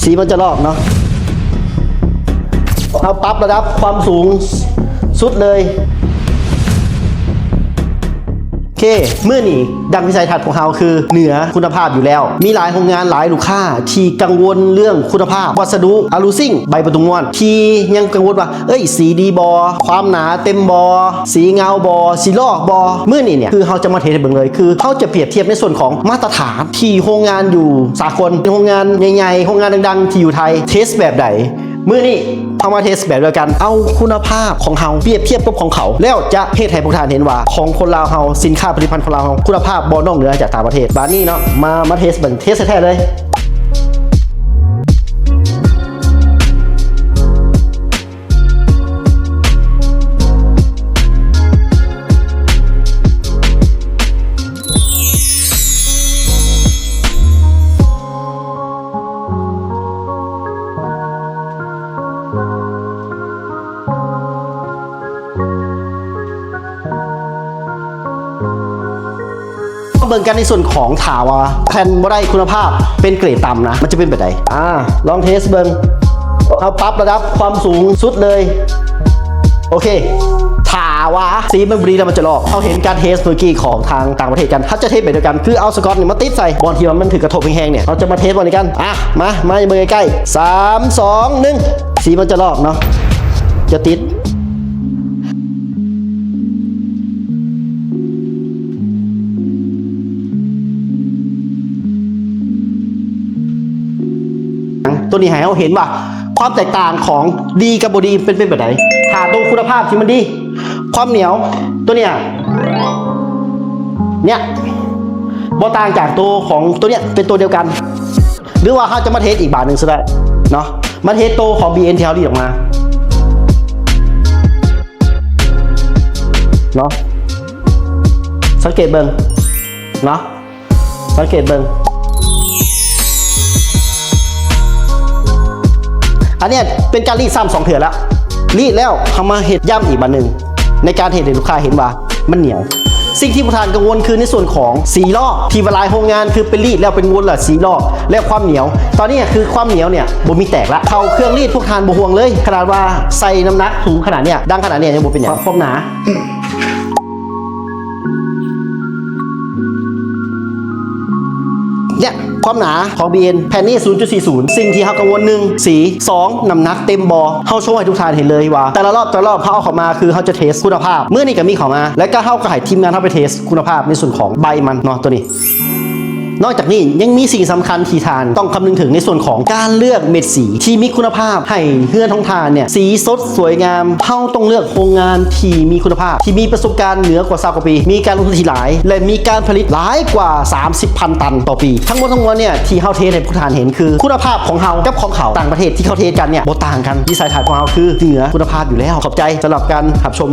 ສີມັນຈະລອກເນາະ. ເຮົາປັບລະດັບຄວາມສູງສຸດເລີຍ. ໂອເຄ ມື້ນີ້ ດັ່ງວິໄສທັດຂອງເຮົາຄືເໜືອຄຸນນະພາບຢູ່ແລ້ວ. ມີຫຼາຍໂຮງງານ, ຫຼາຍລູກຄ້າທີ່ກັງວົນເລື່ອງຄຸນນະພາບວັດສະດຸ, ອາລູຊິງ, ໃບປະຕູງວນ ທີ່ຍັງກັງວົນວ່າ ເອີຍ ສີດີບໍ່, ຄວາມໜາເຕັມບໍ່, ສີເງົາບໍ່, ສີລອກບໍ່. ມື້ນີ້ເນຍ ຄືເຮົາຈະມາເທສໃຫ້ເບິ່ງເລີຍ, ຄືເຮົາຈະປຽບທຽບໃນສ່ວນຂອງມາດຕະຖານທີ່ໂຮງງານຢູ່ສາກົນ, ໂຮງງານໃຫຍ່ໆ, ໂຮງງານດັງໆທີ່ຢູ່ໄທ ເທສແບບໃດ. ມື້ນີ້ເຮົາມາເທສແບບດຽວກັນ, ເອົາຄຸນນະພາບຂອງເຮົາປຽບທຽບກັບຂອງເຂົາ, ແລ້ວຈະເຮັດໃຫ້ພວກທ່ານເຫັນວ່າຂອງຄົນລາວເຮົາ, ສິນຄ້າຜະລິດຕະພັນຂອງລາວເຮົາ ຄຸນນະພາບບໍ່ນອກເໜືອຈາກຕ່າງປະເທດ. ບາດນີ້ເນາະ, ມາ, ມາເທສເບິ່ງ, ເທສແທ້ໆເລີຍ. ມາເບິ່ງກັນໃນສ່ວນຂອງ ຖ້າວ່າແຜ່ນບໍ່ໄດ້ຄຸນນະພາບ, ເປັນເກຣດຕ່ຳນະ, ມັນຈະເປັນແບບໃດ? ອາ ລອງເທສເບິ່ງ. ເຮົາປັບລະດັບຄວາມສູງສຸດເລີຍ. ໂອເຄ ຖ້າວ່າສີມັນບໍ່ດີແລ້ວມັນຈະລອກ. ເຮົາເຫັນການເທສເມື່ອກີ້ຂອງທາງຕ່າງປະເທດກັນ, ເຮົາຈະເທສແບບດຽວກັນ, ຄືເອົາສະກອດນີ້ມາຕິດໃສ່ບ່ອນທີ່ວ່າມັນຖືກກະທົບແຮງໆເນຍ. ເຮົາຈະມາເທສບ່ອນນີ້ກັນ. ອາ ມາ, ມາເບິ່ງໃກ້ໆ. ສາມ ສອງ ໜຶ່ງ. ສີມັນຈະລອກເນາະ, ຈະຕິດ. ຕົວນີ້ໃຫ້ເຮົາເຫັນວ່າຄວາມແຕກຕ່າງຂອງດີກັບບໍ່ດີເປັນ, ເປັນແບບໃດ. ຖ້າຕົວຄຸນນະພາບທີ່ມັນດີ, ຄວາມໜຽວຕົວເນີ້ຍ, ເນີ້ຍ ບໍ່ຕ່າງຈາກຕົວຂອງຕົວເນີ້ຍ, ເປັນຕົວດຽວກັນ. ຫຼືວ່າເຮົາຈະມາເທສອີກບາດໜຶ່ງຊິໄດ້ເນາະ, ມາເທສໂຕຂອງບີເອັນທີ່ເຮົາລີດອອກມາເນາະ. ສັງເກດເບິ່ງເນາະ, ສັງເກດເບິ່ງ. ອັນເນີ້ຍເປັນການລີດຊ້ຳສອງເທື່ອແລ້ວ. ລີດແລ້ວເຮົາມາເຮັດຢ້ຳອີກບາດໜຶ່ງ ໃນການເຮັດໃຫ້ລູກຄ້າເຫັນວ່າ ມັນໜຽວ. ສິ່ງທີ່ພວກທ່ານກັງວົນຄືໃນສ່ວນຂອງສີລອກ ທີ່ວ່າຫຼາຍໂຮງງານຄືໄປລີດແລ້ວເປັນວົນລະສີລອກ ແລະ ຄວາມໜຽວ. ຕອນນີ້ຄືຄວາມໜຽວເນີ້ຍບໍ່ມີແຕກລະ. ເຂົ້າເຄື່ອງລີດພວກທ່ານບໍ່ຫ່ວງເລີຍ, ຂະໜາດວ່າໃສ່ນ້ຳໜັກສູງຂະໜາດເນີ້ຍ, ດັ່ງຂະໜາດເນີ້ຍຍັງບໍ່ເປັນຫຍັງ. ຄວາມໜາ ເນີ້ຍ ຄວາມໜາຂອງບີເອັນ ແຜ່ນນີ້ ສູນຈຸດສີ່ສູນ. ສິ່ງທີ່ເຮົາກັງວົນ ໜຶ່ງ ສີ, ສອງ ນ້ຳໜັກເຕັມບໍ່. ເຮົາໂຊໃຫ້ທຸກທ່ານເຫັນເລີຍວ່າ ແຕ່ລະລອບ, ແຕ່ລະລອບເຮົາເອົາເຂົ້າມາ ຄືເຮົາຈະເທສຄຸນນະພາບ. ມື້ນີ້ກໍມີເຂົ້າມາ ແລ້ວກໍເຮົາກໍໃຫ້ທີມງານເຮົາໄປເທສຄຸນນະພາບໃນສ່ວນຂອງໃບມັນເນາະ ຕົວນີ້. ນອກຈາກນີ້ຍັງມີສິ່ງສຳຄັນທີ່ທ່ານຕ້ອງຄຳນຶງເຖິງໃນສ່ວນຂອງການເລືອກເມັດສີທີ່ມີຄຸນນະພາບ ໃຫ້ເຮືອນຂອງທ່ານເນີ້ຍສີສົດສວຍງາມ. ເຮົາຕ້ອງເລືອກໂຮງງານທີ່ມີຄຸນນະພາບ, ທີ່ມີປະສົບການເໜືອກວ່າຊາວກວ່າປີ, ມີການລົງທຶນທີ່ຫຼາຍ ແລະ ມີການຜະລິດຫຼາຍກວ່າສາມສິບພັນຕັນຕໍ່ປີ. ທັງໝົດທັງມວນເນີ້ຍທີ່ເຮົາເທສໃຫ້ພວກທ່ານເຫັນ ຄືຄຸນນະພາບຂອງເຮົາກັບຂອງເຂົາ. ຕ່າງປະເທດທີ່ເຂົາເທສກັນເນີ້ຍບໍ່ຕ່າງກັນ, ວິໄສທັດຂອງເຮົາຄືເໜືອຄຸນນະພາບຢູ່ແລ້ວ. ຂອບໃຈສຳລັບການຮັບຊົມ.